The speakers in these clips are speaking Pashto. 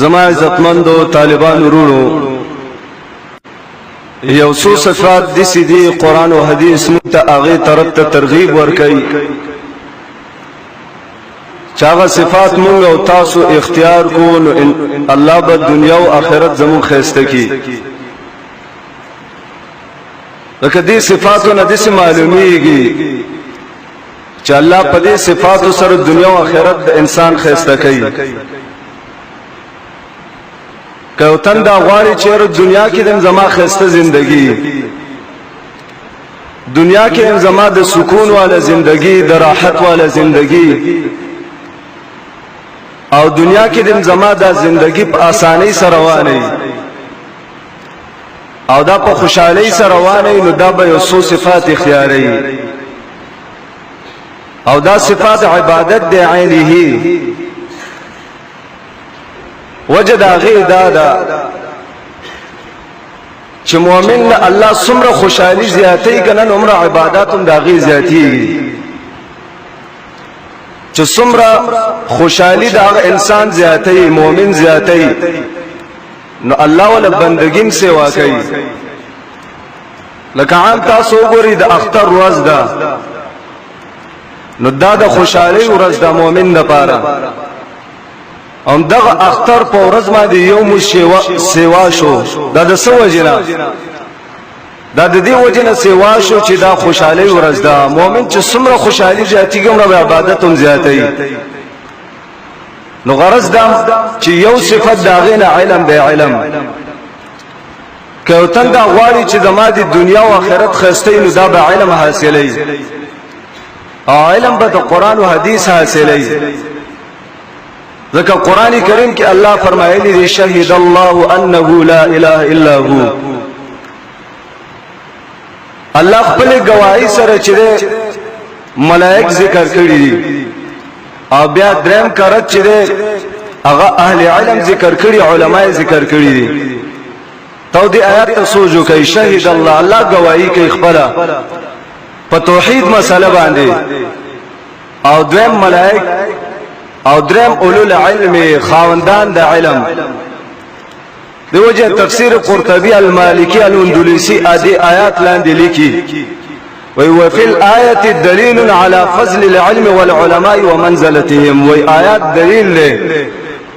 زما عزتمندو طالبان ورونو، یو څو صفات دسی دی، قرآن او حدیث موږ ته هغه طرف ته ترغیب ورکړي چې هغه صفات مونږ او تاسو اختیار کو نو الله به دنیا او آخرت زموږ خیسته کی. لکه دې صفاتو نه داسې معلومیږي چې الله په دې صفاتو سره دنیا او آخرت د انسان خیسته کوي. که یو تن دا غواړي چې یاره دنیا کې دم زما خسته زندگی، دنیا کې هم زما د سکون والا زندگی، د راحت والا زندگی، او دنیا کې دم زما دا زندگی په اسانۍ سره روانه او دا په خوشحالۍ سره روانه، نو دا به یو څو صفات اختیاروي، او دا صفات عبادت دی عینه. وجه دا غي دا ده چې مؤمن له الله څومره خوشحالي زیاتې کنه نو عمر عبادت هم دا غي زیاتېږي. چې څومره خوشحالي دا انسان زیاتې، مؤمن زیاتې، نو الله ول بندګیم سیوا کوي. لکه عام تاسو وګورئ، د اختر ورځ ده، نو دا د خوشحالي ورځ ده مؤمن لپاره. هم دغه اختر په ورځ باندې یو مو سیوا شو، دا د څه وجې نه؟ دا د دې وجې نه سیوا شو چې دا خوشحالي ورځ ده. مؤمن چې څومره خوشحالي زیاتېږي هومره به عبادت هم زیاتوي. نو غرض دا چې یو صفت د هغې نه علم دی. علم که یو تن دا غواړي چې زما د دنیا او آخرت ښایسته، نو دا به علم حاصلوي، او علم به د قرآن او حدیث حاصلوي. ځکه قرآن کریم کې الله فرمایلی دی، شهد الله انه لا اله الا هو. الله خپل گواہی سره چې ملائک ذکر کړی دي، او بیا دریم کرت چې هغه اهل علم ذکر کړي، علما ذکر کړی دي. تو دې آیات ته سوچ وکړئ، شهید الله، الله گواہی کوي خپل په توحید مسله باندې، او دویم ملائک، او دریم اولو العلم، خاوندان د علم. د وجه تفسیر قرطبی المالکی الاندلسی ادي آیات لاندې لیکي، وی وفي الآية دلیل على فضل العلم والعلماء ومنزلتهم. وی آیات دلیل له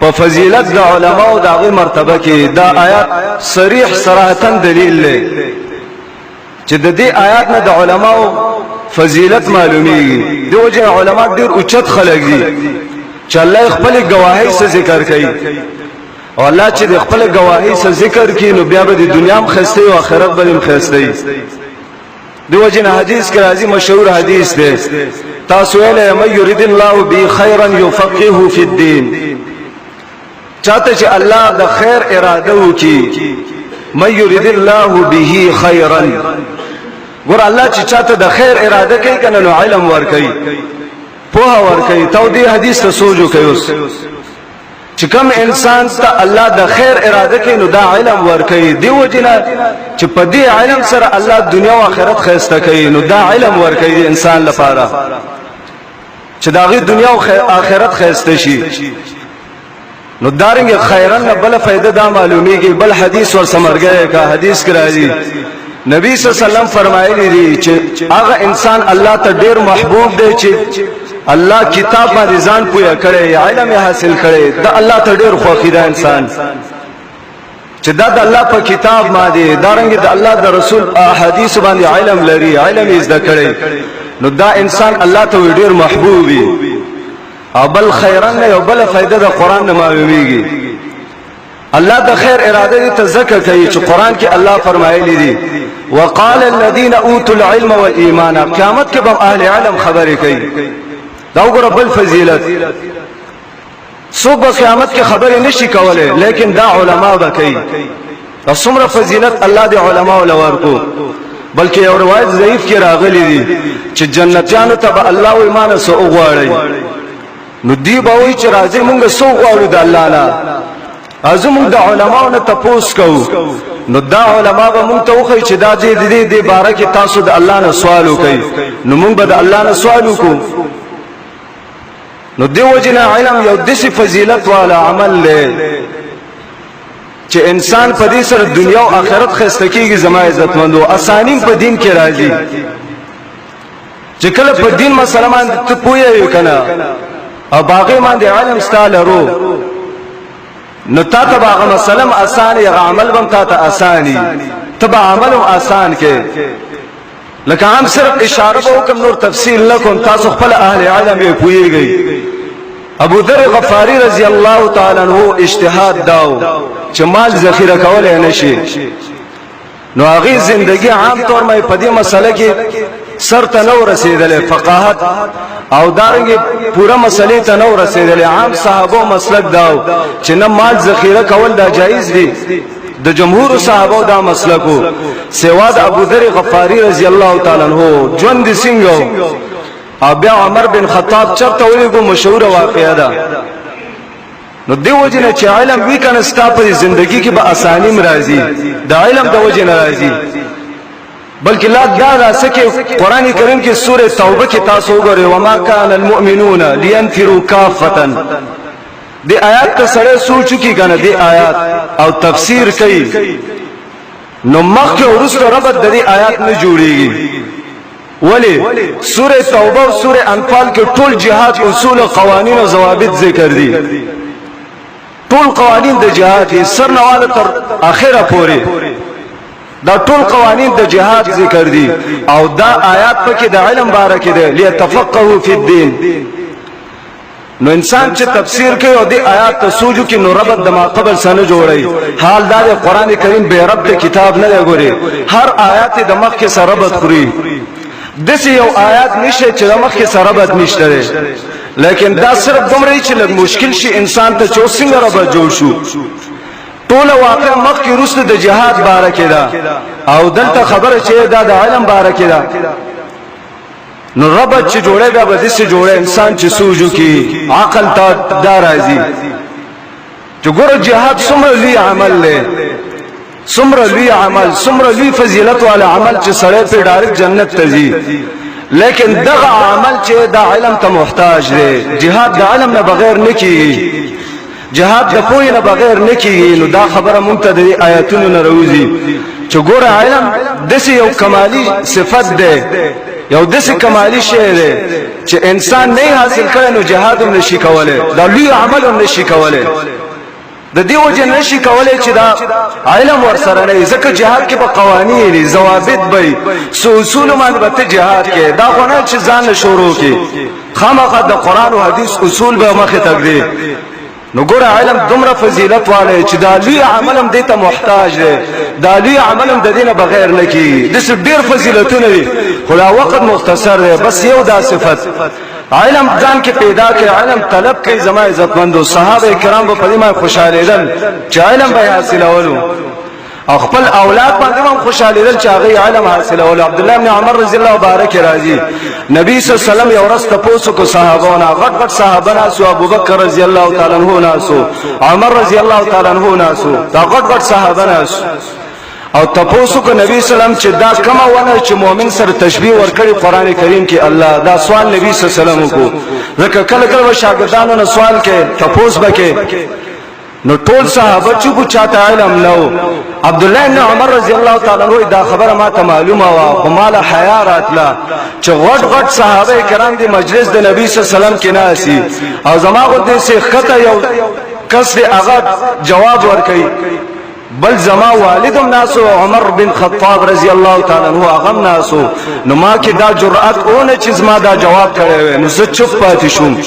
په فضیلت د علماء د هغه مرتبه کې. دا آیات صریح صراحتا دلیل له چې د دې آیات نه د علماو فضیلت معلومیږي. د وجه علما ډیر اوچت خلک دي چې الله خپل گواهی سره ذکر کوي، او الله چې د خپل گواهی سره ذکر کوي نو بیا به د دنیا هم خسته او آخرت به هم خسته. د وجه نه حدیث کې راځي، مشهور حدیث دی، تاسو ویل، من یرید الله به خیرا یفقهه فی الدین. چاته چې الله د خیر اراده وکي، من یرید الله به خیرا، ګور الله چې چاته د خیر اراده کوي کنه نو علم ور کوي، پوهه ور کوي. تو دې حدیث ته سوچ وکړئ اوس، چې کوم انسان ته الله د خیر اراده کوي نو دا علم ور کوي. دی وجنه چې په دې علم سره الله دنیا او آخرت خیسته کوي، نو دا علم ور کوي انسان لپاره چې داغه دنیا او آخرت خیسته شي. نو دارنګ خیرن نه بل فائدہ دا معلومیږي، بل حدیث ور سمرګه کا حدیث کرا دي، نبی صلی الله علیه وسلم فرمایلی دي چې هغه انسان الله ته ډیر محبوب دی چې الله کتاب باندې ځان پوهه کړي، علم حاصل کړي. دا الله ته ډیر خوښي ده انسان چې دا د الله په کتاب باندې، دارنګ د الله د رسول احادیث باندې علم لري، علم یې زده کړي، نو دا انسان الله ته ډیر محبوب وي. او بل خیرن یو بل فائدہ د قران نه معلومیږي، الله د خیر اراده دې ته ذکر کوي چې قران کې الله فرمایلی دي، وقال الذين اوتوا العلم والايمان. قیامت کې به اهل علم خبرې کوي. دا وګوره بل فضیلت، څوک به قیامت کې خبرې نشي کولای، لیکن دا علما به کوي. دا څومره فضیلت الله دې علما له ورکو. بلکې یو روایت ضعیف کې راغلی دی چې جنتیانو ته به الله وایي مانه څه وغواړئ، نو دی به وایي چې راځئ مونږ څه وغواړو د الله نه، ازو مونږ د علماو نه تپوس کوو، نو دا علما به مونږ ته وښیي چې دا دې دې دې باره کې تاسو د الله نه سوال وکړئ، نو مونږ به د الله نه سوال وکړو. نو دیو جنا علم یو دسی فضیلت والا عمل دی. چې انسان په دې سره دنیا او آخرت خسته کیږي. زما عزتمندو، اسانیم په دین کې راځي چې کله په دین مسله باندې ته پوه یې کنه او باغې باندې علم ستا لرو، نو تا ته به هغه مسله هم اساني، هغه عمل به هم تا ته اساني، ته به عمل هم اسان کې. لکه عام صرف اشاره به وکم، نور تفصیل نه کوم، تاسو خپل اهل علم یې پوهیږئ. ابو ذر غفاری رضی الله تعالی عنہ اجتهاد داو چې مال ذخیره کولای نشي، نو هغه زندگی عام طور مې په دې مسله کې سر ته نو رسیدلې، فقاهت او دارنګ پوره مسلې ته نو رسیدلې. عام صحابو مسلک داو چې نه مال ذخیره کول دا جایز دي، د جمهور صحابو دا مسلکو، سوا د ابو ذر غفاری رضی الله تعالی عنہ. ژوند څنګه؟ او بیا عمر بن خطاب چرته ولېګو، مشهور واقعه ده. نو دی وجه نه چې علم وی کنه، ستا په زندگی کې به اسانی مرাজি، د علم د وجه نه راځي. بلکې لا دا راسکه قران کریم کې سوره توبه کې تاسو وګورئ، وما کان المؤمنون لینفروا کافه. دی آیات ته سړی سوچ کی کنه، دی آیات او تفسیر کوي، نو مخکې ورسره ربط د دې آیات نه جوړیږي. ولی سوره توبه او سوره انفال کې ټول جهاد اصول، قوانین او ضوابط ذکر دي. ټول قوانین د جهاد سر نواله تر اخره پورې دا ټول قوانین د جهاد ذکر دي، او دا آیات پکې د علم باره کې دی، لیتفقهوا فی الدین. نو انسان چې تفسیر کوي او د آیات ته سوچو کې، نو ربط د ما قبل سره جوړي. حال دا د قران کریم به ربط کتاب نه دی، ګوري هر آیات د مخ کې سره ربط خوري. دسی یو آیات نشته چې د مخ کې سره ربط نشته دی، لیکن دا صرف دومره چې لږ مشکل شي انسان ته چې څنګه ربط جوړ شو. ټول واقع مخ کې رسل د جهاد باره کې ده، او دلته خبره چې دا د علم باره کې ده. نو ربط چې جوړه بیا به داسې جوړه، انسان چې سوجو کې عقل ته دا راځي چې ګوره جهاد څومره لوی عمل دی، څومره لوی عمل، څومره لوی فضیلت والا عمل چې سړی په ډایرک جنت ته ځي، لیکن دغه عمل چې دا علم ته محتاج دی. جهاد د علم نه بغیر نه کیږي، جهاد د پوهې نه بغیر نه کیږي. نو دا خبره مونږ ته د آیاتونو نه راوځي چې ګوره علم داسې یو کمالي صفت دی، یو داسې کمالي شی دی چې انسان نه حاصل کړي نو جهاد هم نشي کولی، دا لوی عمل هم نشي کولی. د دې وجه نشي کولی چې دا علم ورسره نه، ځکه جهاد کې به قوانین، ضوابط به، سو اصول باندې به ته جهاد کې، دا خو نه چې ځان له شروع کې، خامخا د قرآن او حدیث اصول به مخې ته ږدي. نو ګوره علم دومره فضیلت والے چې دا لوی عمل هم دې ته محتاج دی، دا لوی عمل هم د دې نه بغیر نه کېږي. داسې ډېر فضیلتونه دي، خو دا وخت مختصر دی. بس یو دا صفت علم ځان کې پیدا کړي، علم طلب کوي. زما عزتمندو، صحابه کرام به په دې باندې خوشحالېدل چې علم به یې حاصلولو، او خپل اولاد باندې هم خوشحالېدل چې هغه علم حاصلولو. عبد الله بن عمر رضی الله مبارک راځي، نبی صلی الله علیه وسلم یو ورځ تپوس کو صحابهونه، غټ غټ صحابه ناسو، ابو بکر رضی الله تعالی عنہ ناسو، عمر رضی الله تعالی عنہ ناسو، دا غټ غټ صحابه ناسو، او تپوسو کو نبی سلام چې دا کما ونه چې مؤمن سره تشبیه ورکړي قران کریم کې الله؟ دا سوال نبی صلی الله علیه وسلم کو، ځکه کله کله شاګردانو نه سوال کې تپوس بکې. نو ټول صحابه چوپ، چاته علم نو. عبد الله بن عمر رضی الله تعالی عنہ دا خبره ما ته معلومه وا، خو مال حیا راتله چې غټ غټ صحابه کرام دی مجلس د نبی صلی الله علیه وسلم کې ناسي، او زما غو دې سه خطه یو کس دی هغه جواب ورکړي. بل زما والدم ناسو، عمر بن خطاب رضی الله تعالی عنہ هغه ناسو، نو ما کې دا جرأت اونه چې زما دا جواب کړی وي، نو زه چوپ پاتې شوم.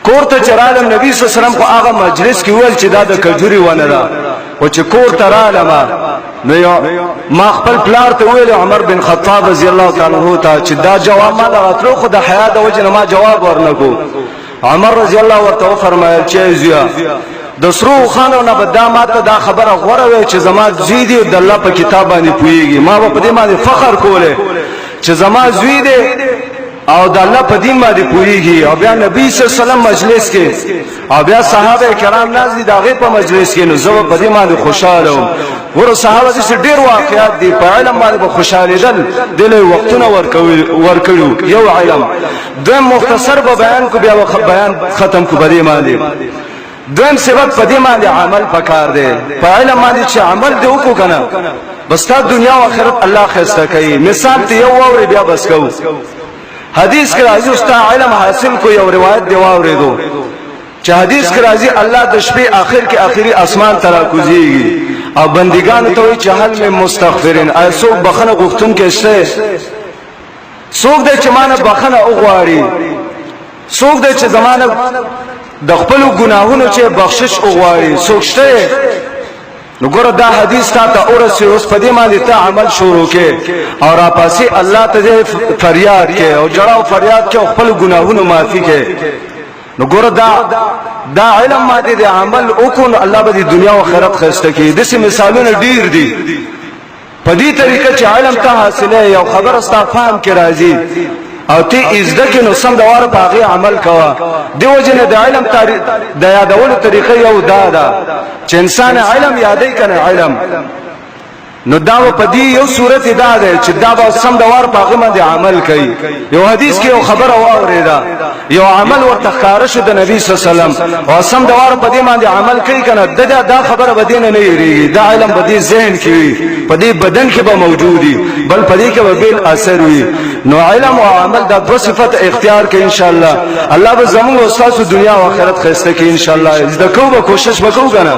کور ته چې رالم، نبی صلی الله علیه وسلم خو هغه مجلس کې ویل چې دا د کجوري ونه ده، خو چې کور ته رالم نو ما خپل پلار ته ویل، عمر بن خطاب رضی الله تعالی عنہ ته، چې دا جواب ما لغتلو، خو د حیا د وجې نه ما جواب ورنکو. عمر رضی الله ورته وفرمایل چې زویا، د سرو خانو نه به دا ماته دا خبره غوره وی چې زما زوی دی د الله په کتاب باندې پوهېږي، ما به په دې باندې فخر کولی چې زما زوی دی او د الله په دین باندې پوهېږي، او بیا نبی صلی الله علیه وسلم مجلس کې، او بیا صحابه کرام ناز دي د هغې په مجلس کې، نو زه به په دې باندې خوشحاله وم. ګوره صحابه داسې ډېر واقعات دي په علم باندې به خوشحالېدل، دې له وختونه ورکړي. یو علم دویم مختصر به بیان کو، بیا به بیان ختم کو په دې باندې. دویم صفت په دې باندې عمل پکار دی. په علم باندې چې عمل دی وکړو کنه، بس تا دنیا او آخرت الله خسته کوي. مثال ته یو واوري بیا بس کو. حدیث کې راځي استا علم حاصل کو، یو روایت دی واورېدو چې حدیث کې راځي الله د شپې آخر کې آخري اسمان ته راکوزیږي او بندګانو ته وایي چې هل من مستغفرین، آیا څوک بخښنه غوښتونکی شته؟ څوک دی چې مانه بخښنه وغواړي؟ څوک دی چې زمانه د خپلو ګناهونو چې بخشش وغواړي؟ څوک شته؟ نو ګوره دا حدیث تا ته ورسي، اوس په دې باندې ته عمل شروع کې او راپاسې الله ته دې فریاد کې او جړا او فریاد کې او خپل ګناهونو معافي کې. نو ګوره دا علم باندې د عمل وکړو نو الله به دې دنیا او آخرت ښایسته کړي. داسې مثالونه ډېر دي. په دې طریقه چې علم ته حاصله یو خبره ستا فهم کې راځي او ته زده کې، نو سم د واره په هغې عمل کوه. دې وجې نه د علم د یادولو طریقه یو دا ده چې انسان علم یادوي که نه علم، نو دا به په دې یو صورت دا دی چې دا به سم د وار په هغه باندې عمل کوي. یو حدیث کې یو خبره واورېده، یو عمل ورته ښکاره شو د نبی صلی الله علیه وسلم، او سم د وار په دې باندې عمل کوي که نه، دا خبره به دې نه نه هېرېږي. دا علم به دې ذهن کې وي، په دې بدن کې به موجود وي، بل په دې کې به بېل اثر وي. نو علم او عمل دا دوه صفت اختیار کړي انشاءالله الله به زموږ او ستاسو دنیا او آخرت ښایسته کړي انشاءالله. زده کوو به، کوشش به کوو که نه.